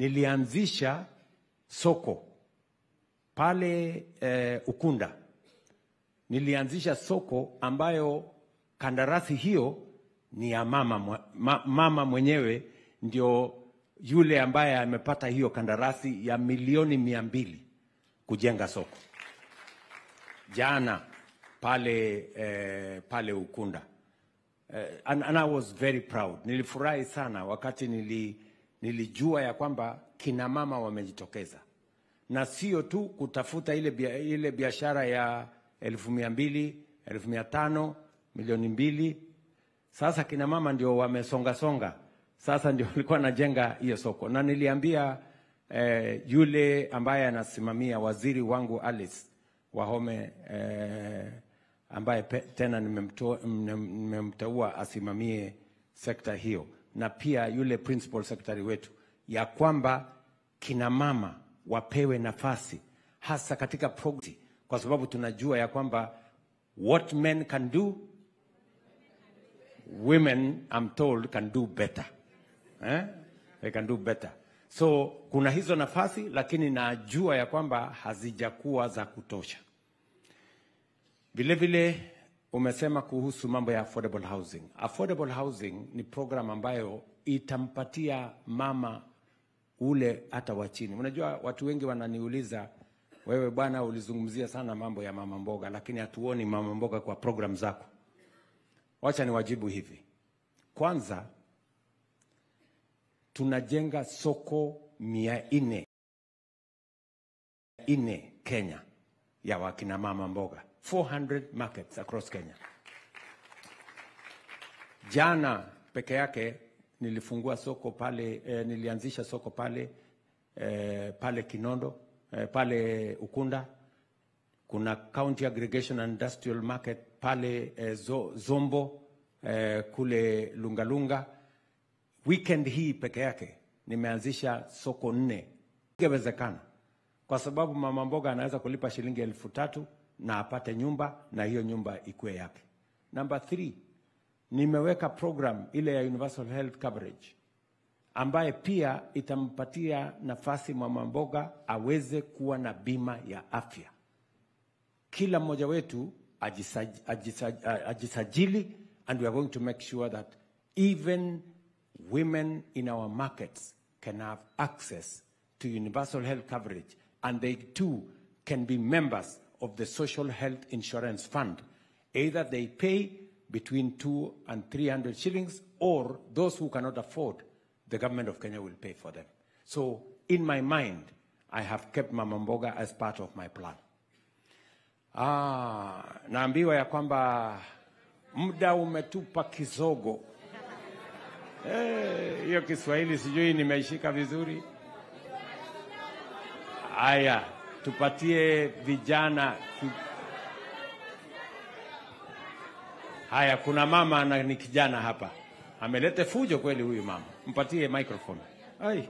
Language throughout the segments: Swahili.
Nilianzisha soko pale Ukunda. Nilianzisha soko ambayo kandarasi hiyo ni ya mama, mama mwenyewe ndio yule ambaye amepata hiyo kandarasi ya 200,000,000 kujenga soko. Jana pale pale Ukunda. And I was very proud. Nilifurahi sana wakati nilijua ya kwamba kina mama wamejitokeza. Na sio tu kutafuta ile biashara ya 200,000, 500,000, 2,000,000. Sasa kina mama ndio wamesonga songa. Sasa ndio walikuwa najenga hiyo soko. Na niliambia yule ambaye anasimamia, waziri wangu Alice Wahome, ambaye tena nimemteua asimamie sekta hiyo, na pia yule principal secretary wetu, ya kwamba kina mama wapewe nafasi hasa katika program, kwa sababu tunajua ya kwamba what men can do, women, I'm told, can do better. They can do better. So kuna hizo nafasi, lakini najua ya kwamba hazijakuwa za kutosha. Vile vile umesema kuhusu mambo ya affordable housing. Affordable housing ni program ambayo itampatia mama ule hata wa chini. Unajua watu wengi wananiuliza, wewe bwana ulizungumzia sana mambo ya mama mboga, lakini hatuoni mama mboga kwa program zako. Wacha niwajibu hivi. Kwanza, tunajenga soko 400 Kenya ya wakina mama mboga. 400 markets across Kenya. Jana peke yake nilifungua soko pale, nilianzisha soko pale, pale Kinondo, pale Ukunda. Kuna County Aggregation and Industrial Market pale Zombo, kule Lungalunga. Weekend hii peke yake nimeanzisha soko 4. Ingewezekana, kwa sababu mama mboga anaweza kulipa shilingi 3,000 na apate nyumba, na hiyo nyumba ikue yake. Number 3, nimeweka program ile ya Universal Health Coverage ambaye pia itampatia nafasi mama mboga aweze kuwa na bima ya afya. Kila mmoja wetu ajisajili, and we are going to make sure that even women in our markets can have access to universal health coverage, and they too can be members of the Social Health Insurance Fund. Either they pay between 200 and 300 shillings, or those who cannot afford, the government of Kenya will pay for them. So in my mind, I have kept mama mboga as part of my plan. Naambiwa ya kwamba muda umetupa kisogo. Hiyo Kiswahili sijui nimeishika vizuri. Aya, tupatie vijana. Haya, kuna mama na ni kijana hapa. Amelete fujo kweli huyu mama. Mpatie microphone. Ai.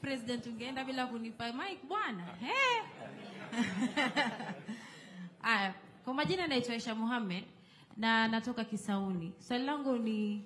President, ungeenda bila kunipa mic bwana. Aya, kwa majina naitwa Aisha Mohamed na natoka Kisauni. Swali langu ni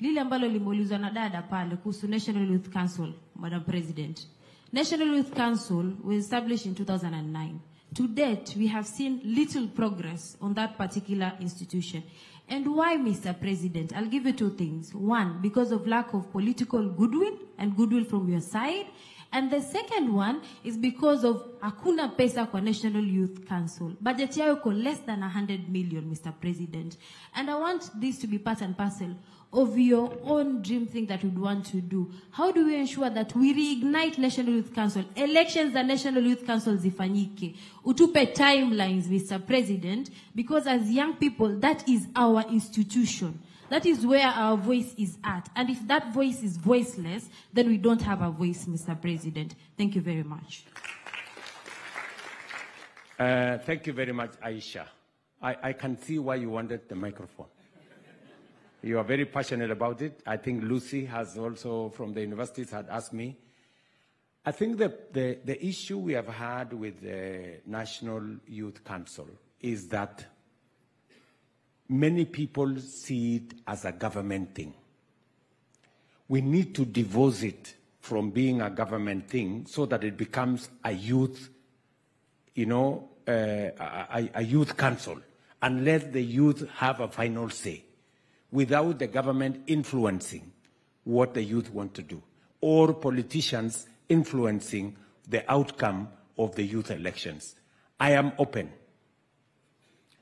lile ambalo limeulizwa na dada pale kuhusu National Youth Council, Madam President. National Youth Council was established in 2009. To date, we have seen little progress on that particular institution. And why, Mr. President? I'll give you two things. One, because of lack of political goodwill and goodwill from your side. And the second one is because of hakuna pesa kwa National Youth Council. Budget yao iko less than 100 million, Mr. President. And I want this to be part and parcel of your own dream thing that you'd want to do. How do we ensure that we reignite National Youth Council? Elections the National Youth Council zifanyike. Utupe timelines, Mr. President, because as young people, that is our institution. That is where our voice is at. And if that voice is voiceless, then we don't have a voice, Mr. President. Thank you very much. Thank you very much, Aisha. I can see why you wanted the microphone. You are very passionate about it. I think Lucy has also, from the universities, had asked me. I think the issue we have had with the National Youth Council is that many people see it as a government thing. We need to divorce it from being a government thing so that it becomes a youth, you know, a youth council, and let the youth have a final say without the government influencing what the youth want to do or politicians influencing the outcome of the youth elections. I am open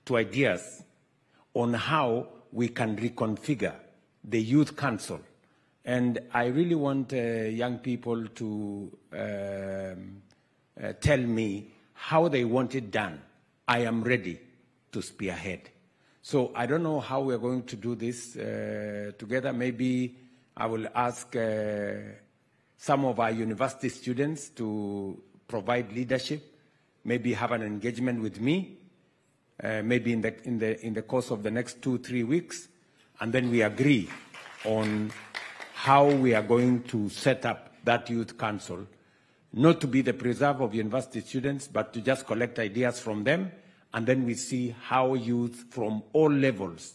to ideas on how we can reconfigure the youth council. And I really want young people to tell me how they want it done. I am ready to spearhead. So I don't know how we're going to do this together. Maybe I will ask some of our university students to provide leadership, maybe have an engagement with me, maybe in the course of the next 2-3 weeks, and then we agree on how we are going to set up that youth council, not to be the preserve of university students, but to just collect ideas from them, and then we see how youth from all levels,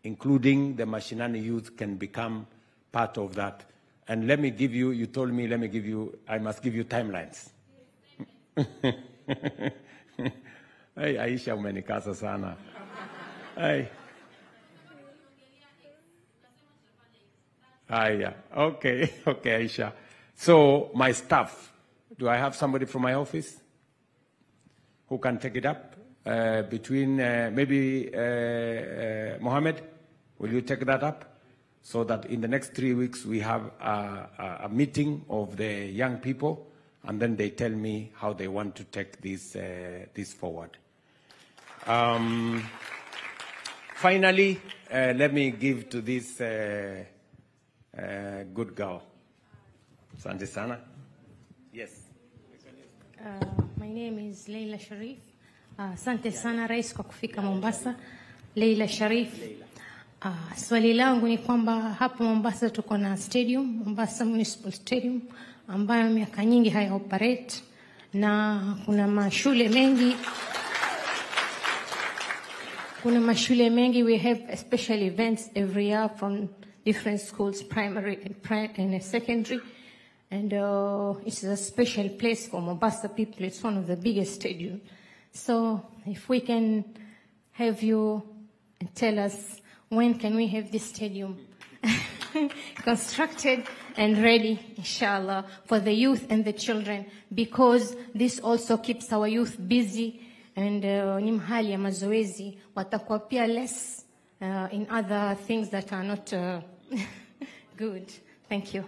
including the Mashinani youth, can become part of that. And let me give you, you told me, let me give you, I must give you timelines. Hey, Aisha, umenikasa sana. Hey. Aya, okay, okay, Aisha. So my staff, do I have somebody from my office who can take it up? Between maybe Mohammed, will you take that up? So that in the next 3 weeks we have a meeting of the young people, and then they tell me how they want to take this, this forward. Finally, let me give to this good girl. Asante sana. Yes. My name is Leila Sharif. Asante sana Rais kwa kufika Mombasa. Leila Sharif. Swali langu ni kwamba hapa Mombasa tuko na stadium, Mombasa Municipal Stadium, ambayo miaka nyingi haya operate, na kuna mashule mengi. Kuna mashule mengi, we have special events every year from different schools, primary and secondary. And it's a special place for Mombasa people. It's one of the biggest stadiums. So if we can have you tell us when can we have this stadium constructed and ready, inshallah, for the youth and the children, because this also keeps our youth busy and ni mahali ya mazoezi, watakuwa pia less in other things that are not good. Thank you.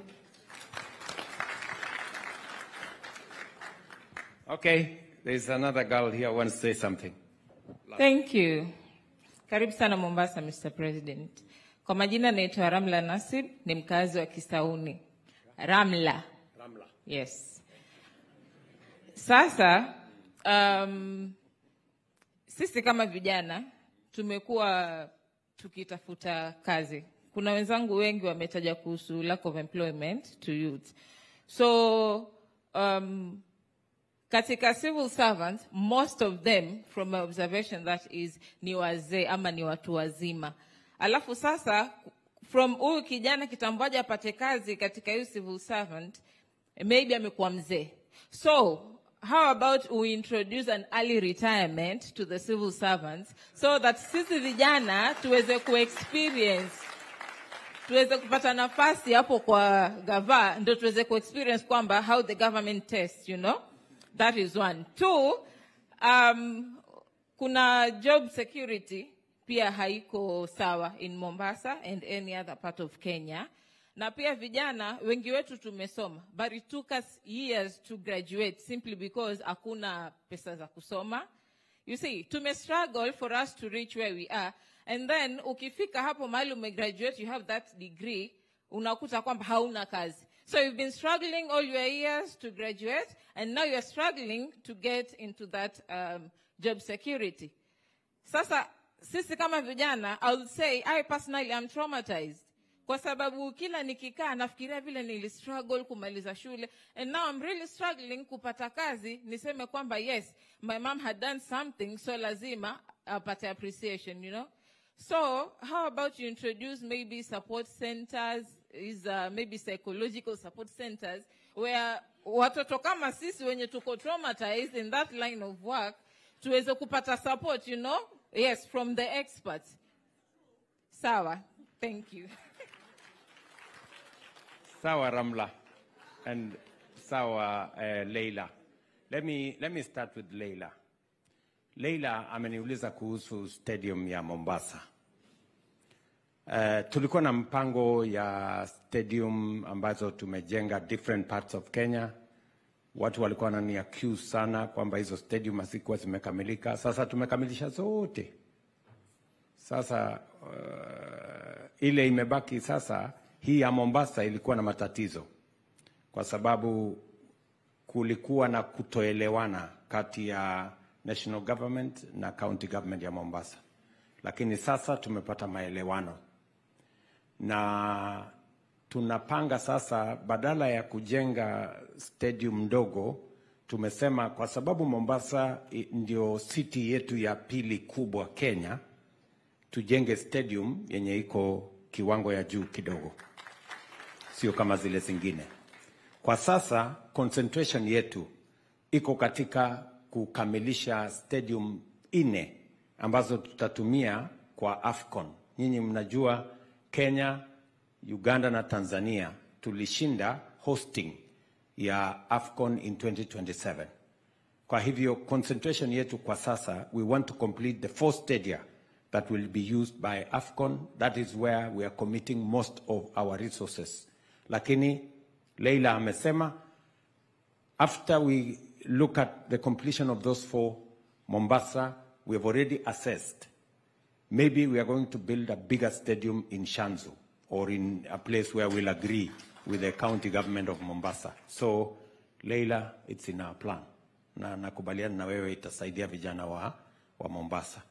Okay, there's another girl here who wants to say something. Thank you. Karibu sana Mombasa, Mr. President. Kwa majina naitwa Ramla Nasib, ni mkazi wa Kisauni. Ramla. Ramla. Yes. Sasa, sisi kama vijana tumekuwa tukitafuta kazi. Kuna wenzangu wengi wametaja kuhusu lack of employment to youth. So, katika civil servants, most of them, from my observation, that is, ni wazee ama ni watu wazima. Alafu sasa, from huyu kijana kitambo apate kazi katika hiyo civil servant, maybe amekuwa mzee. So, how about we introduce an early retirement to the civil servants so that sisi vijana tuweze ku-experience, tuweze kupata nafasi hapo kwa gava, ndio tuweze ku-experience kwamba how the government tests, you know? That is one. Two, kuna job security pia haiko sawa in Mombasa and any other part of Kenya. Na pia vijana wengi wetu tumesoma, but it took us years to graduate simply because hakuna pesa za kusoma. You see, tume struggle for us to reach where we are. And then ukifika hapo mahali umegraduate, you have that degree, unakuta kwamba hauna kazi. So you've been struggling all your years to graduate, and now you're struggling to get into that job security. Sasa, sisi kama vijana, I would say, I personally am traumatized. Kwa sababu kila nikikaa nafikiria vile nili struggle kumaliza shule, and now I'm really struggling kupata kazi, niseme kwamba yes, my mom had done something, so lazima apate appreciation, you know. So how about you introduce maybe support centers is maybe psychological support centers where watoto kama sisi wenye tuko traumatized in that line of work tuweze kupata support, yes, from the experts. Sawa, thank you. Sawa, Ramla, and sawa, Leila. Let me start with Leila. Leila ameniuliza kuhusu stadium ya Mombasa. Tulikuwa na mpango ya stadium ambazo tumejenga different parts of Kenya. Watu walikuwa wanani accuse sana kwamba hizo stadium hazikuwa zimekamilika. Sasa tumekamilisha zote. Sasa ile imebaki sasa, hii ya Mombasa ilikuwa na matatizo kwa sababu kulikuwa na kutoelewana kati ya national government na county government ya Mombasa, lakini sasa tumepata maelewano na tunapanga sasa, badala ya kujenga stadium ndogo, tumesema kwa sababu Mombasa ndio city yetu ya pili kubwa Kenya, tujenge stadium yenye iko kiwango ya juu kidogo, sio kama zile zingine. Kwa sasa concentration yetu iko katika kukamilisha stadium nne ambazo tutatumia kwa AFCON. Nyinyi mnajua Kenya, Uganda na Tanzania tulishinda hosting ya AFCON in 2027. Kwa hivyo concentration yetu kwa sasa, we want to complete the four stadia that will be used by AFCON. That is where we are committing most of our resources. Lakini Leila amesema after we look at the completion of those four, Mombasa, we have already assessed. Maybe we are going to build a bigger stadium in Shanzu or in a place where we'll agree with the county government of Mombasa. So, Leila, it's in our plan. Na nakubaliana na wewe, itasaidia vijana wa Mombasa.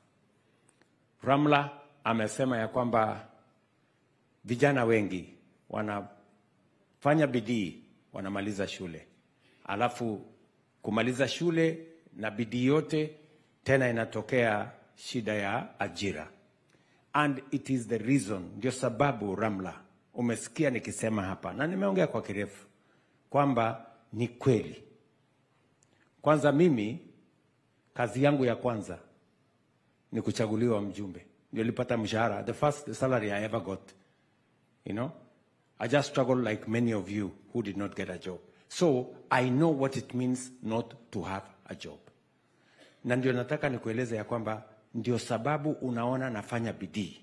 Ramla amesema ya kwamba vijana wengi wanafanya bidii, wanamaliza shule, alafu kumaliza shule na bidii yote tena inatokea shida ya ajira. And it is the reason, ndio sababu, Ramla, umesikia nikisema hapa na nimeongea kwa kirefu kwamba ni kweli. Kwanza mimi kazi yangu ya kwanza ni kuchaguliwa mjumbe, ndio nilipata mshahara, the first salary I ever got. I just struggled like many of you who did not get a job. So I know what it means not to have a job. Na ndio nataka nikueleze ya kwamba ndio sababu unaona nafanya bidii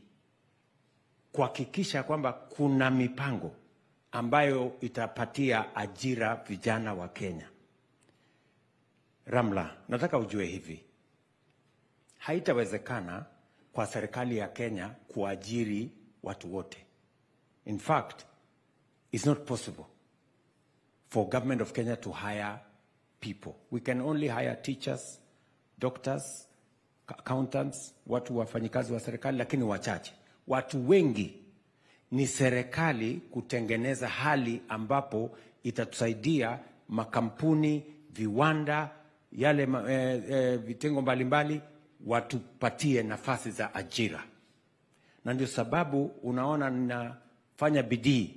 kuhakikisha kwamba kuna mipango ambayo itapatia ajira vijana wa Kenya. Ramla, nataka ujue hivi, haitawezekana kwa serikali ya Kenya kuajiri watu wote. In fact, it's not possible for government of Kenya to hire people. We can only hire teachers, doctors, accountants, watu wafanyikazi wa serikali, lakini wachache. Watu wengi ni serikali kutengeneza hali ambapo itatusaidia makampuni, viwanda, yale vitengo mbalimbali watupatie nafasi za ajira. Na ndio sababu unaona ninafanya bidii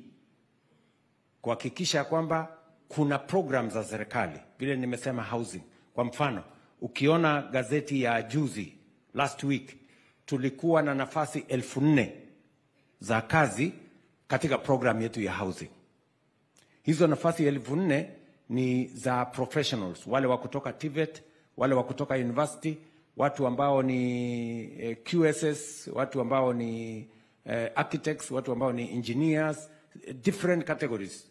kuhakikisha kwamba kuna program za serikali, vile nimesema housing. Kwa mfano, ukiona gazeti ya juzi, last week, tulikuwa na nafasi 4,000 za kazi katika program yetu ya housing. Hizo nafasi 4,000 ni za professionals, wale wa kutoka TVET, wale wa kutoka university, watu ambao ni QSS, watu ambao ni architects, watu ambao ni engineers, different categories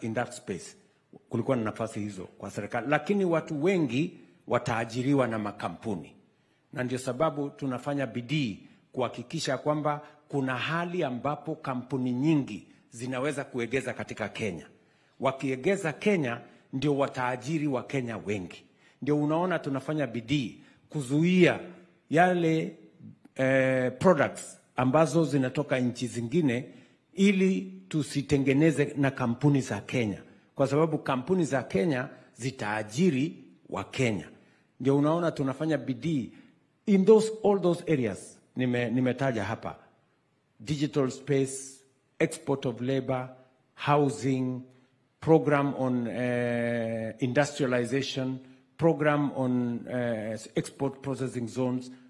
in that space. Kulikuwa na nafasi hizo kwa serikali, lakini watu wengi wataajiriwa na makampuni, na ndio sababu tunafanya bidii kuhakikisha kwamba kuna hali ambapo kampuni nyingi zinaweza kuegeza katika Kenya. Wakiegeza Kenya, ndio wataajiri Wakenya wengi. Ndio unaona tunafanya bidii kuzuia yale products ambazo zinatoka nchi zingine ili tusitengeneze na kampuni za Kenya, kwa sababu kampuni za Kenya zitaajiri Wakenya. Ndio unaona tunafanya bidii in those all those areas nimetaja hapa, digital space, export of labor, housing, program on industrialization, program on export processing zones.